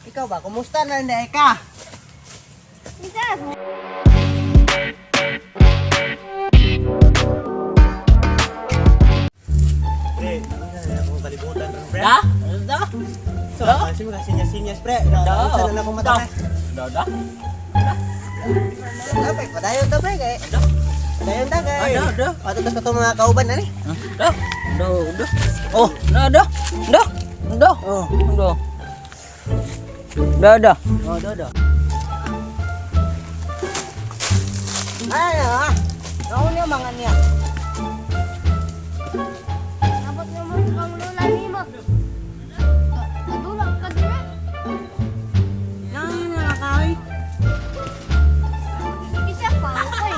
Ikaw ba, kumusta na hindi ka? Isa. Pre, ano na akong kalibutan ron, pre? Da? Da? So, kasi mo kasi sinyas, pre. Da. Nausa na akong mata, pre. Da, da. Da, pre, padayon ta, pre, kay. Da. Padayon ta, kay. Ah, da, da. Pato ta sa itong mga kauban, ani? Da. Da, da. Oh, da, da. Da. Da. Oh. Da. Da, da. Oh, do, do. Ay, ah. Naon niya mga niya? Abot nga mo ang lola nimo. Kadulak ka dire. Naon niya nakay? Isa pa oy.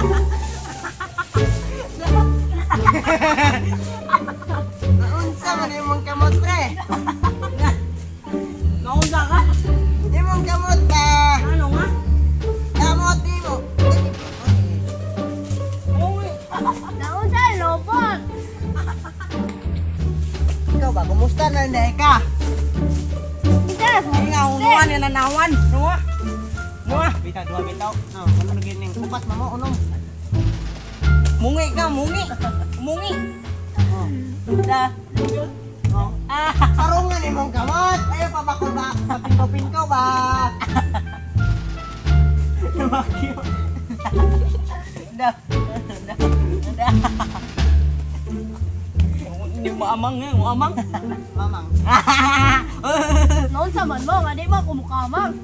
Naunsa man imong kamot, pre? Naon sa ka? Imong kamot ba? Ano nga? Kamot nimo. Uy. Naon sa lobot. Ikaw ba, kumusta na hindi ka? Isa. Nga unuan niya nanawan. Nuwa. Nuwa. Bitaw, duha bitaw. No, ano na gining upat mamo unom. Mungi ka, mungi. Mungi. Oh. Da. Oh. Ah. Sarungan imong kamot. Ayo pabakol ba? Papinko-pinko ba? Lumakyo. Da. Da. Da. Hindi mo amang eh, mo amang. Mamang. Naon sa man mo nga di mo kumukamang.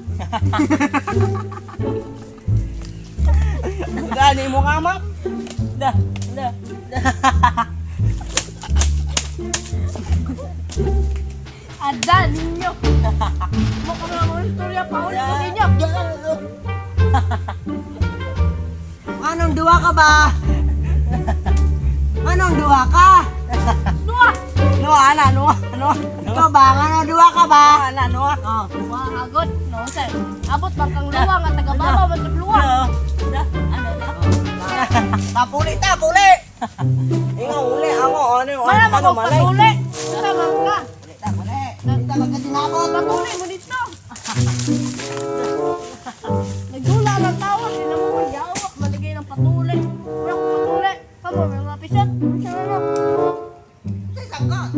Gani mo ka amang. Da. Da. Da. Ada ninyo. Mo ka mga istorya pa ulit ko ninyo. Anong duwa ka ba? Anong duwa ka? Dua. Nuwa ana, nuwa, nuwa. Ikaw ba? Anong duwa ka ba? Nuwa ana, nuwa. Oh. Wa agot naon sa. Abot man kang luwa nga taga baba man sa luwa. Da. Da. Ano da? Tapuli ta, puli. Inga uli ako ano Mara ano mo ano malay. patuli. Unsa man ka? Puli ta, puli. Puli ta magkatinabot. Patuli mo dito. Nagdula ng tawa, sila mo yawa, maligay ng patuli. Wala akong patuli. Kamo, may mga pisat. Unsa na no? Sa sangkot.